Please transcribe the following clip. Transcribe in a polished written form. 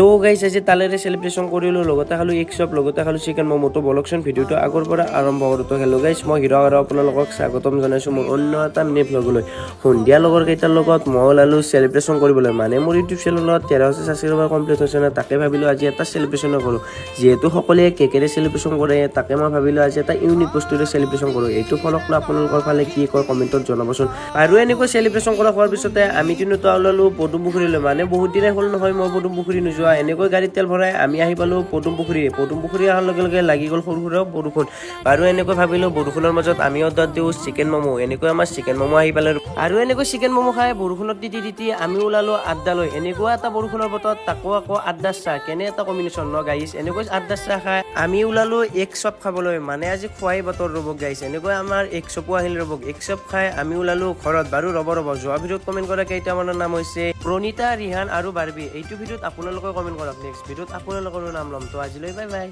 তো গাইছ, আজি তালেৰে চেলিব্ৰেশ্যন কৰিলোঁ, লগতে খালোঁ এগ চপ, লগতে খালোঁ চিকেন ম'ম'। তো বলকচোন, ভিডিঅ'টো আগৰ পৰা আৰম্ভ কৰোঁ। তো হেল্ল' গাইছ, মই হিৰ' আৰু আপোনালোকক স্বাগতম জনাইছোঁ মোৰ অন্য এটা মিনি ভ্লগলৈ। সন্ধিয়া লগৰ কেইটাৰ লগত মই ওলালোঁ চেলিব্ৰেশ্যন কৰিবলৈ। মানে মোৰ ইউটিউব চেনেলত 1300 ছাবস্ক্ৰাইবাৰ কমপ্লিট হৈছে ন, তাকে ভাবিলোঁ আজি এটা চেলিব্ৰেশ্যনো কৰোঁ। যিহেতু সকলোৱে কেকেৰে চেলিব্ৰেশ্যন কৰে, তাকে মই ভাবিলোঁ আজি এটা ইউনিক বস্তুৰে চেলিব্ৰেশ্যন কৰোঁ। এইটো ফলক লৈ আপোনালোকৰ ফালে কি কয়, কমেণ্টত জনাবচোন। আৰু এনেকৈ চেলিব্ৰেশ্যন কৰা হোৱাৰ পিছতে আমি তিনিওটা ওলালোঁ পদুম পুখুৰীলৈ। মানে বহুত দিনে হ'ল নহয় মই পদুম পুখুৰী নোযোৱা। এনেকৈ গাড়ীত তেল ভৰাই আমি আহি পালোঁ পদুম পুখুৰী। পদুম পুখুৰী অহাৰ লগে লগে লাগি গ'ল সৰু সুৰা বৰষুণ। আৰু এনেকৈ ভাবিলোঁ বৰষুণৰ মাজত আমি অৰ্ডাৰ দিওঁ চিকেন ম'ম'। এনেকৈ আমাৰ চিকেন ম'ম' আহি পালে। আৰু এনেকৈ চিকেন ম'ম' খাই বৰষুণত তিতি তিতি আমি ওলালোঁ আড্ডালৈ। এনেকুৱা এটা বৰষুণৰ বতৰত তাকো আকৌ আড্ডাৰ চাহ, কেনে এটা কম্বিনেশ্যন ন গাইছ? এনেকৈ আড্ডাৰ চাহ খাই আমি ওলালোঁ এগ চপ খাবলৈ। মানে আজি খোৱাই বতৰ ৰ'ব গাইছ। এনেকৈ আমাৰ এগ চপো আহিল ৰ'ব। এগ চপ খাই আমি ওলালোঁ ঘৰত। বাৰু ৰ'ব ৰ'ব, যোৱা ভিডিঅ'ত কমেণ্ট কৰা কেইটামানৰ নাম হৈছে প্ৰণীতা, ৰিহান আৰু বাৰ্বি। এইটো ভিডিঅ'ত আপোনালোকে কমেণ্ট কৰক, নেক্সট ভিডিঅ'ত আপোনালোকৰো নাম ল'ম। তো আজিলৈ বাই বাই।